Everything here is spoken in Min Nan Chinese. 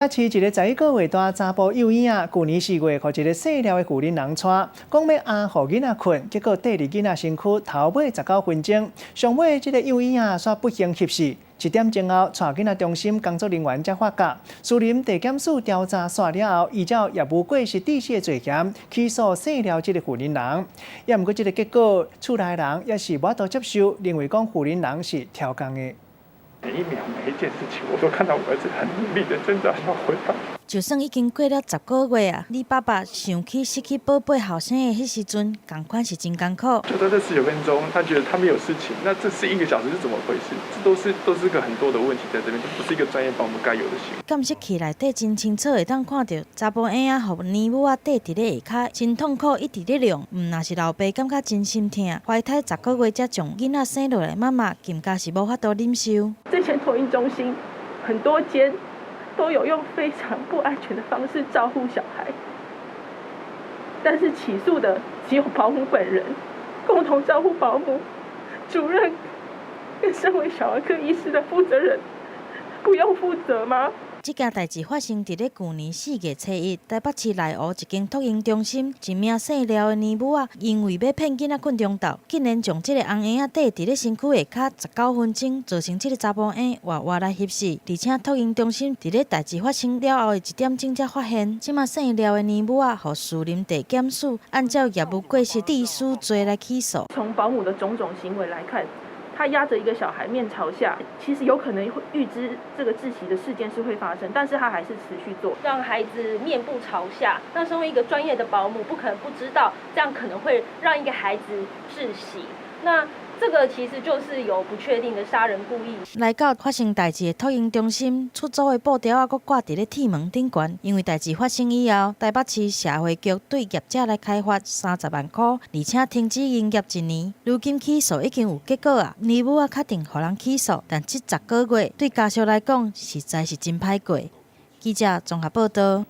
市一个11個月大查埔幼嬰仔，舊年4月，予一个姓廖的婦人帶，講欲阿予囡仔睏，結果綴佇囡仔身軀頭尾19分鐘，上尾這个幼嬰仔煞不幸翕死。1點鐘後，帶囡仔中心工作人員才發覺，士林地檢署調查煞了後，依照業務過失致死的罪嫌起訴姓廖這个婦人。也毋過這个結果，厝內人也是無法度接受，認為講婦人是刁工的。每一秒每一件事情，我都看到我兒子很努力的掙扎要回來。就算已經過了10個月啊，李爸爸想起失去寶貝後生的彼時陣，仝款是真艱苦。就在這19分鐘，他覺得他沒有事情，那這是一個小時是怎麼回事？這都是個很多的問題在這邊，這不是一個專業保姆該有的行為。監視器內底真清楚，會當看著查埔嬰仔予奶母仔綴佇咧下跤，真痛苦，一直咧量。毋若是老爸感覺真心疼，懷胎十個月才將囡仔生落來，媽媽更加是無法度忍受。這間托嬰中心很多間都有用非常不安全的方式照護小孩，但是起訴的只有保姆本人，共同照護保姆、主任跟身為小兒科醫師的負責人，不用負責嗎？這件代誌發生佇咧舊年4月初1，台北市內湖一間托嬰中心，一名姓廖的奶母仔，因為欲騙囡仔睏中晝，竟然將這个紅嬰仔綴佇咧身軀下跤19分鐘，造成這个查埔嬰活活來翕死。而且托嬰中心佇咧代誌發生了後的1點鐘才發現，這馬姓廖的奶母仔，予士林地檢署按照業務過失致死罪來起訴。從保姆的種種行為來看，他壓着一個小孩面朝下，其實有可能會預知這個窒息的事件是會發生，但是他還是持續做，讓孩子面部朝下。那身為一個專業的保姆，不可能不知道這樣可能會讓一個孩子窒息。那這個其實就是有不確定的殺人故意。來到發生代誌的托嬰中心，出租的布條仔閣掛佇咧鐵門頂懸。因為代誌發生以後，台北市社會局對業者來開罰30萬塊，而且停止營業一年。如今起訴已經有結果啊，奶母仔確定予人起訴，但這十個月對家屬來講實在是真歹過。記者綜合報道。